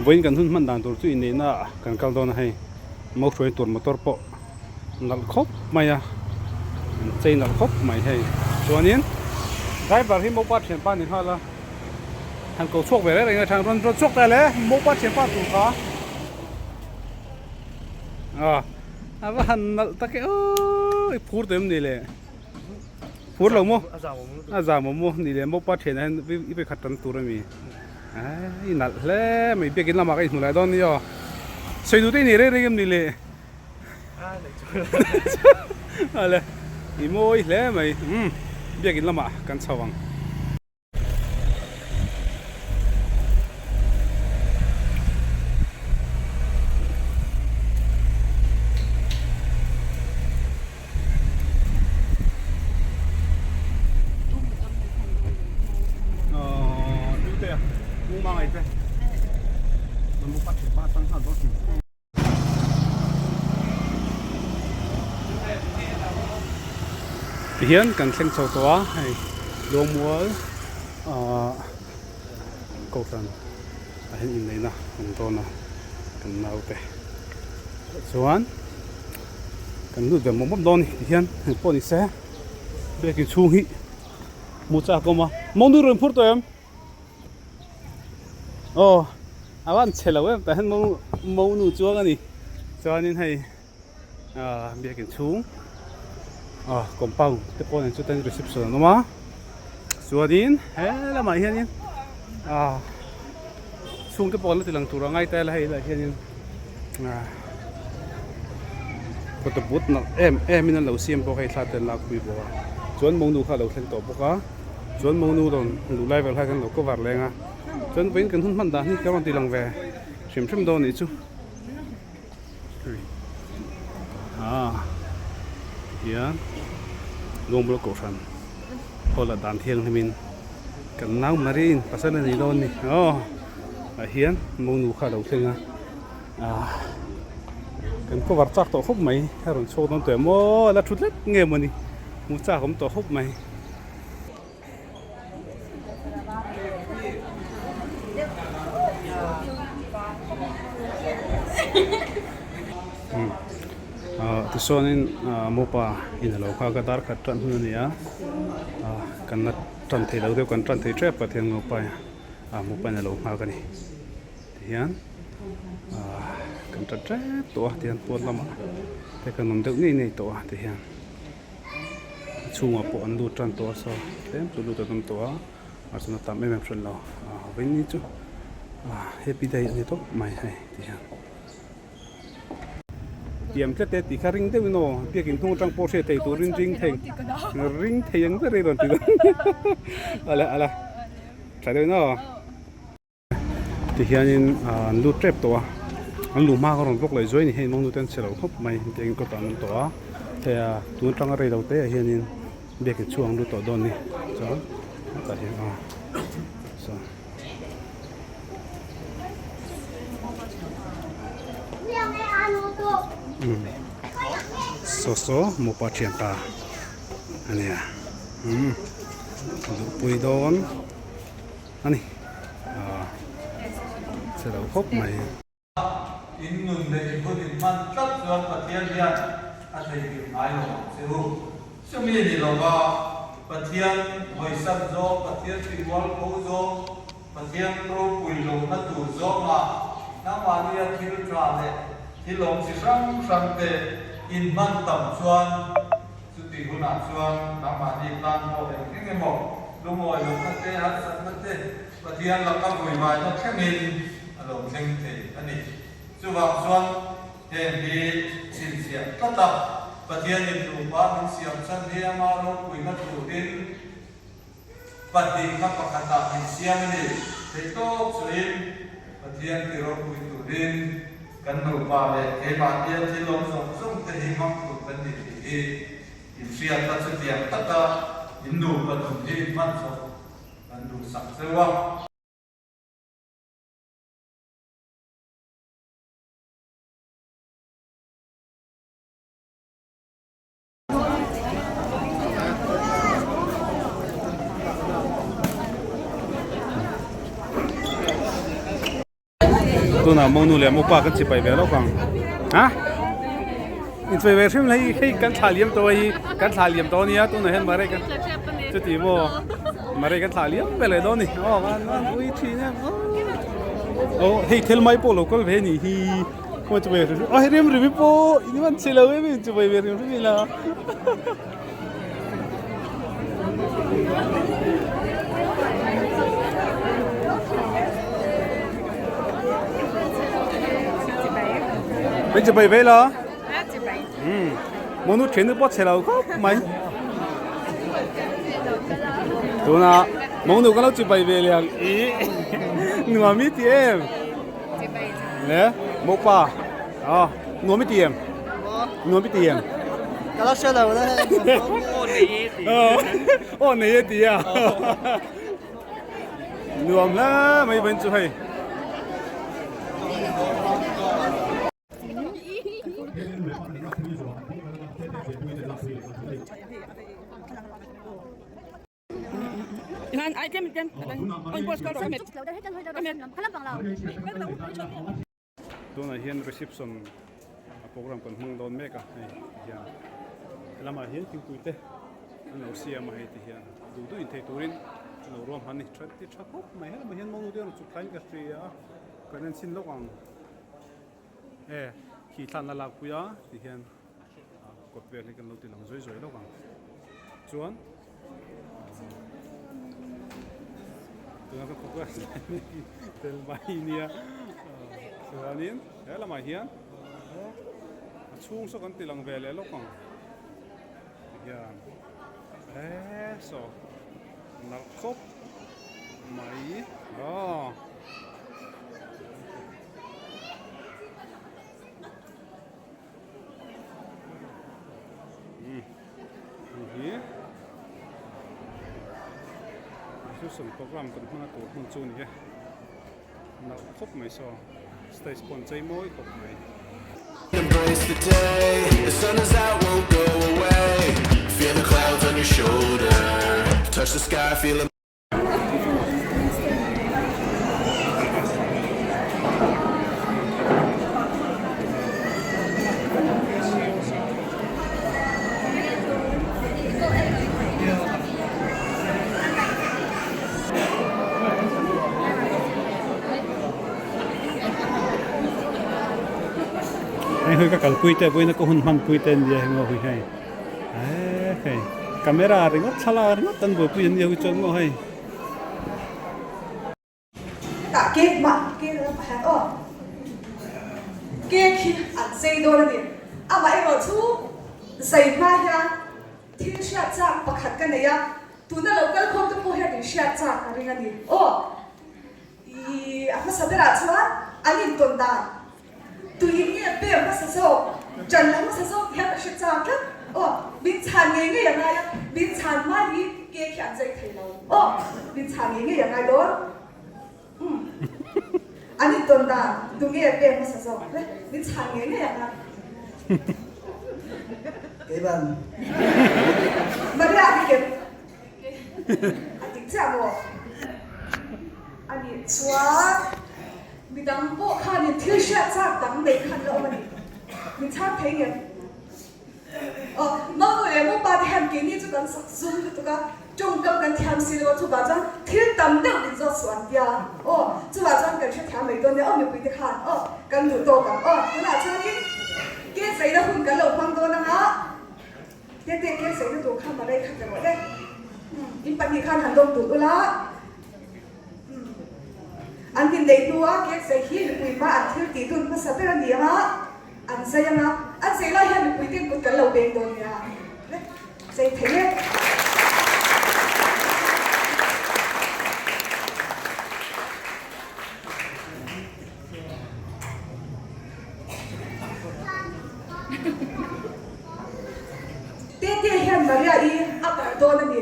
Vawiin kan hun hman dan tur chu inneihna ah kan kal dawn a hei mo hruai tur motor pawh nalh khawp mai a an chei nalh khawp mai hei chuanin driver hi mopa thianpa ni nghal a han ko chhuak ve reng reng a tha rawn rawn chhuak ta le mopa thianpa tur kha a a va han nalh tak e aww i phur tawh em ni le. Phur lo maw? A zam awm maw? Ni leh mopa thianah hian i pe khat tan tur a mi. I nalh hle mai biakin lamah ka inhmu leh dawn nia. Sawi duh te i nei reng reng em ni le? Ale i mawi hle mai. Umm biakin lamah kan chho ang. Tihian kan thleng chho tawh a hei Luangmual ahh kohhran ah hian inneihna a awm dawn a kan naute chuan kan lut ve mawp mawp dawn a ni tihian engpawh ni se biakin chhung hi hmu chak a awm a mawngnu rawn phur tawh em? Aw a van chhe lo em tah hian mo mo nu chuang a ni chuanin hei ah biakin chhung ah compound te pawh nen chutain reception an awm a chuanin he lamah hianin ah chhung te pawh an la ti lang tur a ngai ta ila hei lah hianin ah photo booth nalh em em in an lo siam bawk a hei thla te an lak pui bawk a chuan mo nu kha a lo thleng tawh bawk a. Chuan monu rawn luh lai vel kha kan lo cover leng a, chuan vawiin kan hun hman dan hi ka rawn ti lang ve hrim hrim dawn anih chu. Ah hian Luangbual Kohhran hall ah dan thianghlim in kan nau Marie in pasal a nei dawn a ni aw ah hian monu kha a lo thleng a ah kan cover chak tawh khawp mai a rawn chhuak dawn tawh em aw a la thu tlat nge mawni hmu chak awm tawh khawp mai. Tichuanin mopa in alo nghak a dar khat tan hun a ni a kan la tan thei lo deuh kan tan thei tep pathian mopa mopa in alo nghak a ni tihian kan tan tep tawh a tihian pawn lamah te kan awm deuh ngei ngei tawh a tihian. A chhungah pawh an lut tan tawh a saw tlem chu lut an awm tawh a mahse a tam em em hran lo ah vawiin chu ah happy day a ni tawp mai hei ti hian tiam tlat e tih kha ring deuhin aw biakin hnung atang pawh hriat thei turin ring thei ring thei ang ber i rawn ti dawn ala ala tha deuhin aw. Tihianin an lut tep tawh a, an luh hma kha rawn vawk leh zuai a ni hei mawng nute an che lo khawp mai biakin kawtah an awm tawh a hei a tun atanga rei lo te ah hianin biakin chhung an lut tawh dawn a ni chuan hetah hian aw saw umm saw saw mopa thian ta a nia umm duhpui dawn. A ni ah che lo khawp mai. In nun leh in hun in hman tlat chuan Pathian hian a theihnghilh ngai lo ang che u. Chumi ni lova Pathian hawisan zawng, Pathian timual kho zawng, Pathian ropui lohna tur zawngah nangmahnia thil tha leh thil awm chi hrang hrang te in hman tam chuan Chutih hunah chuan nangmahni tan pawh eng eng emaw lungawi lohna te, harsatna te Pathian laka vuivaina thlengin a lo thleng thei a ni. Chuvang chuan heng hi chhinchhiah tlat a, Pathianin nupa min siam chhan hi ama ropuina turin pahnih kha pakhatah min siam a ni. Theihtawp chuin Pathian ti ropui turin kan nupa leh keimahnia thil awm zawng zawng te hi hmang tur kan ni tih hi inhriat a, chutiang taka in nupa nun hi hmanhmawh kan duhsak cheu a. Tunah monu leh mopa kan chipai ve lawk ang. Ha? Inchawih ve hrim hei hei kan thlah liam tawh a hi kan thlah liam tawh a nia tunah hian mare kan chuti maw mare kan thlah liam ve leh dawn a ni aw an an ui thin em aw hei thil mai pawh lo kal ve a nih hi khaw chawih ve hrim hrim aw hei rem remi pawh in man chhe lo em in chawih ve hrim hrim ila. Mình chụp về lo. Ừ. Muốn nút chuyện nước bót chè lầu khóc mày. Tuna, muốn nút cái nó chụp về liền. Ý. Nuam mi ti em. Nè, một pa. Ờ, nuam mi ti em. Nuam i ti em? Ka la hre lo le. Aw nei e ti. Aw nei e ti a. Nuam hle mai vain chu hei. Tunah hian reception a program kan hmang dawn mek a hei ti hian helamah hian thingpui te an lo siam a hei ti hian duh duh in thei turin an lo ruam han a ni tha ti tha khawp mai helamah hian monu te an rawn chhuk thlaiin ka hria a kan en chhin lawk ang e khi thlan la lakpui a ti hian kawt vel hi kan lo ti lang zuai zuai lawk ang chuan tuna ka focus tel mai nia chuanin he lamah hian a chhung saw kan ti lang ve leh lawk ang tihian he saw nalh khawp mai aw. Hei hi Reception program kan hmang a tur hmun chu a ni e nalh khawp mai saw stage pawh an chei mawi khawp mai. Embrace the day, the sun is out, won't go away. Feel the clouds on your shoulder, touch the sky, feel it. Hei hui ka kalpui te vawiin a ka hun hmanpui te ania heng aw hui hei eee hei camera ringawt thlalak ringawt an buaipui an nia hui chuan maw hei. Tah cake mah cake lam ah hian aw cake hi an chei dawn a ni amaherawh chu zai hma hian thil hriat chak pakhat ka nei a tuna lo kal khawm te pawh hian in hriat chak ka ring a ni aw ih a hmasa berah chuan an intawn dan Tui nge ber hmasa zawk, ṭan la hmasa zawk hian a hre chak tlat. Aw, min chhan ngei ngei a ngai a, min chhan hma hi ke khi an zai thei lo. Aw, min chhan ngei ngei a ngai dawn. Umm, an intawn dan, tu nge ber hmasa zawk le, min chhan ngei ngei a ngai. Keiman. Maria a ticket. A dik chiah maw? A nih chuan midang pawh khanin thil hriat chak dang nei khan la awm a ni. Min chhang thei ngem? Aw, Monu leh Mopa te hian keini chu kan sak zum lutuk a, tawngkam kan thiam si lo a, chuvah chuan thil tam deuh min zawt suh an tia. Aw, chuvah chuan kan hrethiam mai dawn nia, aw mipui te khan, aw, kan duh tawk ang, aw, tunah chuanin ke zaina hun kan lo hmang dawn ang a, Tete keng sawi na tur kha Malay kha ti rawh le. In pahnih khan han dawm tut ula. An min neih hnua kek zai hi mipui hma an thil tih dun hmasa ber a ni ang a, an zai ang a, an zai lai hian mipui ten kut kan lo beng dawn nia. Le, zai thei e. Tete hian Maria i a barh dawn a ni.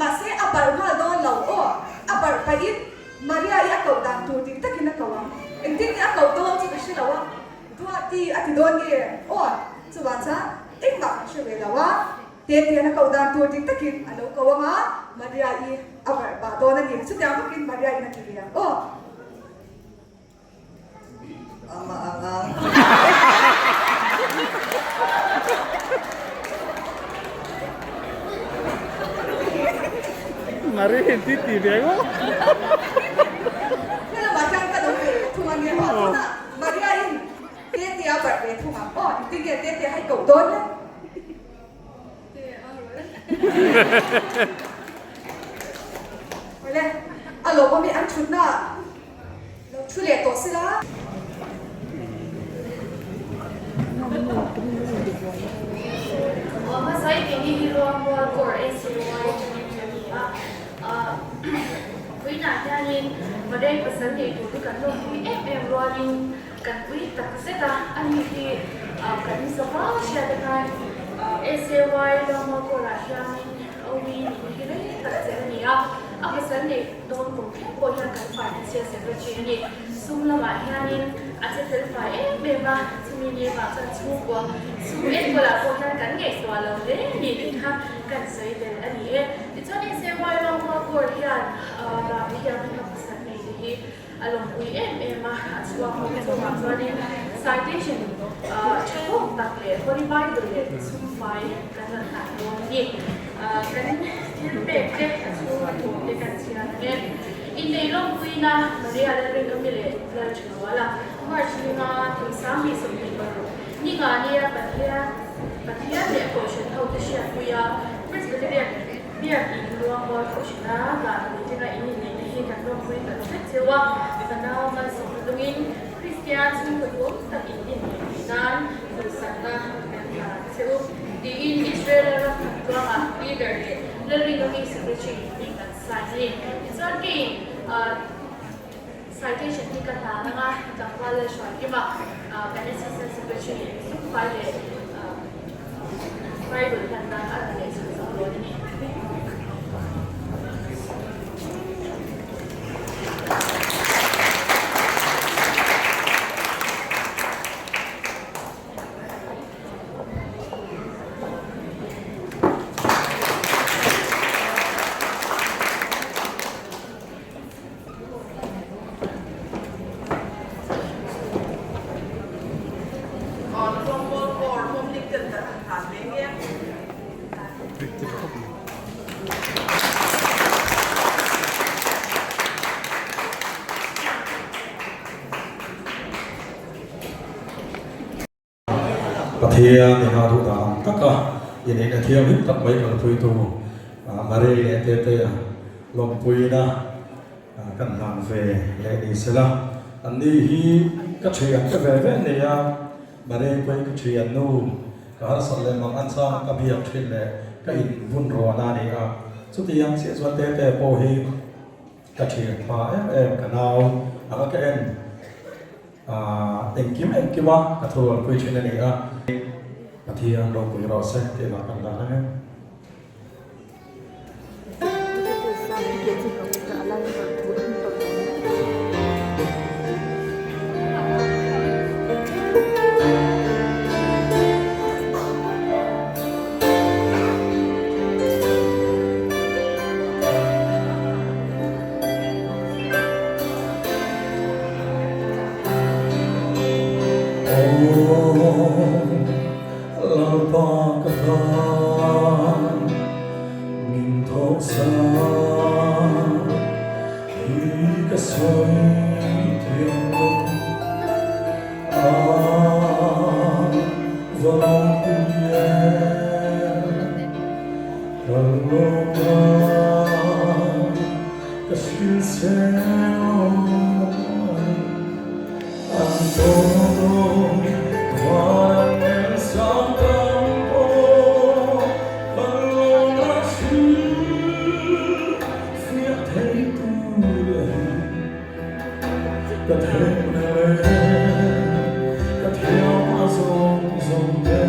Mahse a barh nghal dawn lo aw. A barh pahin Maria i a koh dan tur dik takin a ko ang. Engtin nge a koh dawn chu ka hre lo a, Duati a ti dawn nge aw? Chuvang chuan engmah kan hre ve lo a. Tete hian a koh dan tur dik takin a lo ko ang a, Maria i a barh pah dawn a ni. Chutiang bawkin Maria in a ti ve ang aw. Amah ang ang. Mari hin ti ti ve ngo. Helamah hian ka lo ve thung a nia aw tunah Maria in Tetea barh ve thung ang aw engtin nge Tetea hi koh dawn le? Awle a lawm awm i an thutna ah lo thu leh tawh sela. Vawiinah hianin Marei pasal nei tur hi kan lawmpui em em rualin kan ui tak zet a, ani hi kan zavai hriat atan SAY Luangmual Kawrah hianin Omi nih hi rei tak chelh a ni a, a pasal nei dawn kum thleng pawh hian kan financial secretary a ni. Sum lamah hianin a che fel fai em em a, chumi ni avang chuan chhungkua sum enkawlah pawh hian kan ngaihtuah lo hle a ni tih kha kan sawi tel a ni e. Tichuan SAY Luangmual Kawr hian Ramthiam hi a pasal nei te hi A lawmpui em em a, a chhuak ho chungah chuanin citation tha tawk tak leh Holy Bible leh chhungfai kan rawn dah dawn a ni. Kan thil pek te a chhunga thawm te kan chhiar ang e. Innei lawmpuina Maria Lalringami leh Lalthanuala March ninga thumsang mi 26 ninga nia Pathian Pathian leh Kohhran hote hriatpuia Presbyterian Biak in ruangmawi kohhrana dan meeting-a in inneihna hi kan lawmpui tak zet cheu a, fanau malsawmna dungin Kristian chhungkaw duhawm tak in inneih theih nan duhsakna kan hlan cheu tiin Israel ram khat tuangah leader leh Lalrinawmi secretary tih kan sign a ni. Tichuan keiin citation hi ka hlan anga tlangval Lalhruaikima kan assistant secretary Sumfai leh Bible hlan nan a rawn leh chhan zawk dawn a ni. Pathian ina duh dan ang taka inneihna thianghlim tak mai kalpuitu Mary leh Tetea lawmpuina kan hlan ve leh ni sela. Anni hi ka thian te ve ve nei a, Mary pawhin ka thian nu ka harsat leh mang an chang ka biak thin leh ka inbun ruahna a ni a, chutiang chiah chuan Tetea pawh hi Ka thian hma em em ka nau anga ka en engkim engkim a ka thurualpui thin a ni a. Pathian ropui rawh se tih lah kan la reng e. Aw Lalpa ka tan min thawhsan hi ka sawi thiam lo a va ropui em. Ka lawm a, ka hrilhsel a ni. An tawng van en sang tam pawh ka lawm a hrilh fiah thei tur a ni. Ka theihna leh ka thiamna zawng zawng te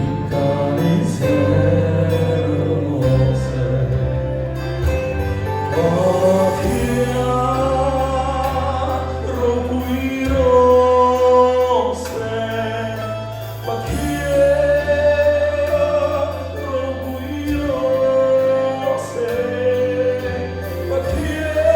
Intan i zel rawh se. Pathian ropui rawh se. Pathian ropui rawh se. Pathian.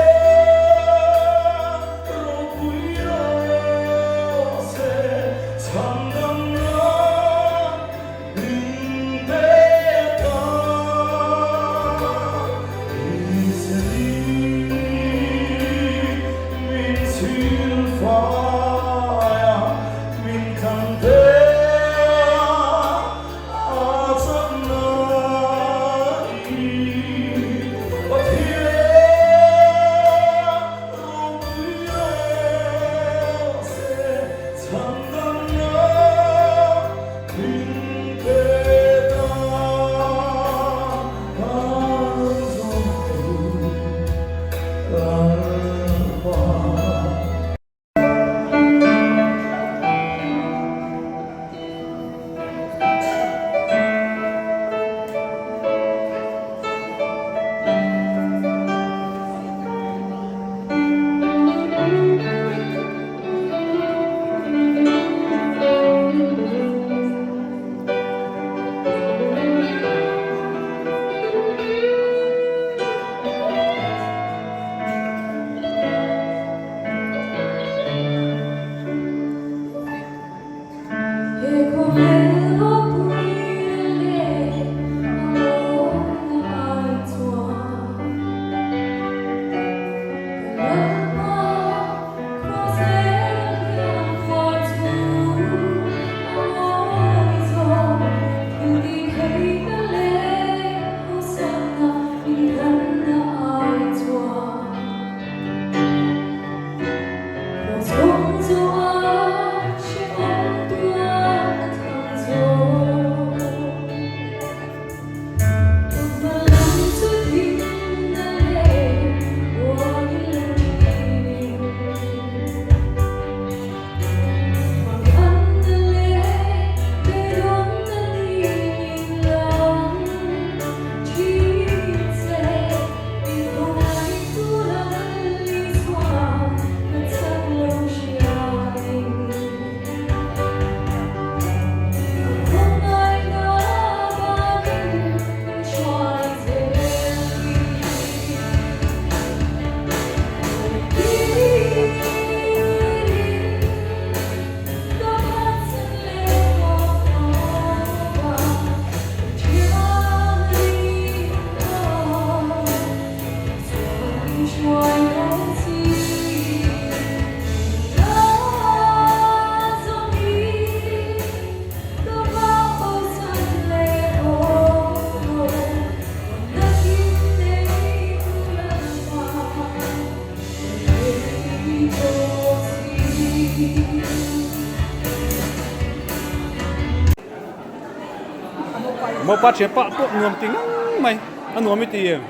Mopa thian pah pawh nuam ti ngang mai a nuam i ti em?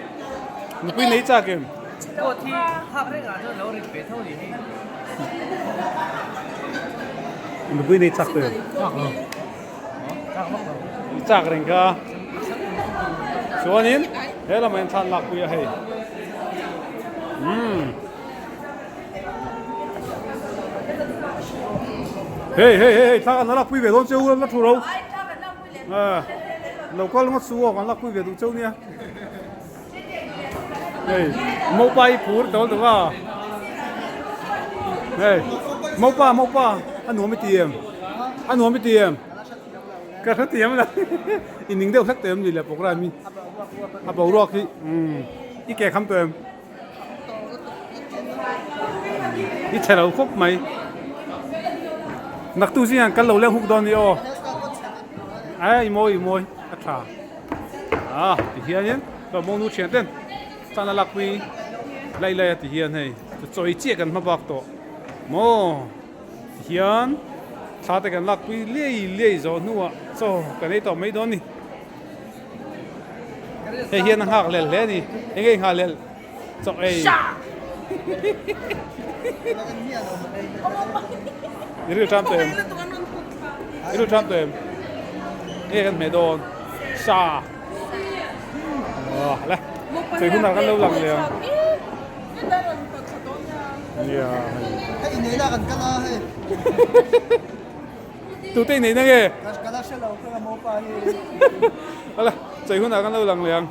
Nupui nei chak em? Coat hi hak reng ah chuan lo rit ve tho ni hi. Nupui nei chak em? Chak lo. Chak vak lo. I chak reng kha. Chuanin he lamah hian thlan lakpui a hei. Umm. Hei hei hei thla kan la lakpui ve dawn cheu la thu ro. Lo kal ngawt su aw kan lakpui ve duh cheu nia. Hei mopa i phur tawl duh a. Hei mopa mopa a nuam i ti em? A nuam i ti em? Ka hre thiam lo. I ning deuh hlek tawh em ni le program hi? A boruak hi i ke kham tawh em? I chhe lo khawp mai. Naktu zingah kan lo leng huk dawn ni aw. Ai i mawi i mawi a tha. Ah ti hianin ka mawngnu thian ten tan a lakpui lai lai a ti hian hei chawi chiah kan hma bak tawh maw ti hian thla te kan lakpui liai liai zawh hnuah chaw kan ei tawh mai dawn ni. Hei hian a nghak lel hle a ni. Eng nge i nghah lel? Chaw ei. I ril ṭam tawh em? I ril ṭam tawh em? Nge kan hmeh dawn? Sa. Aw, le. Chei hunah kan lo lang leh ang. Nia. Hei inneihna kan kal a hei. Tute inneihna nge? Ka la hre lo ka mopa hi. Ala, chei hunah kan lo lang leh ang.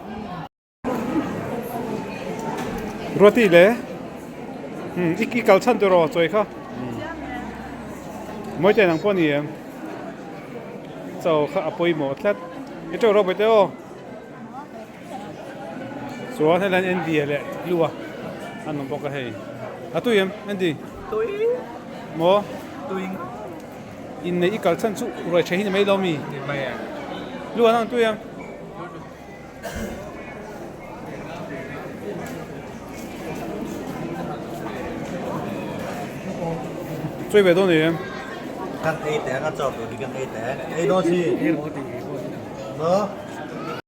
Ruati le i i kal chhan tur aw chawi kha mawi te nang pawh a ni em chaw kha a pawimawh tlat i teuh rawh bawihte aw chuan helai hian Andy a leh Lua an awm bawk a hei a tui em Andy tui maw tui inneih i kal chhan chu ruai tha hi ni mai lo mi ni mai a Lua nang tui em. Choi ve dawn em? Kan ei teh ang a chaw tur hi kan ei teh. Ei dawn si. No.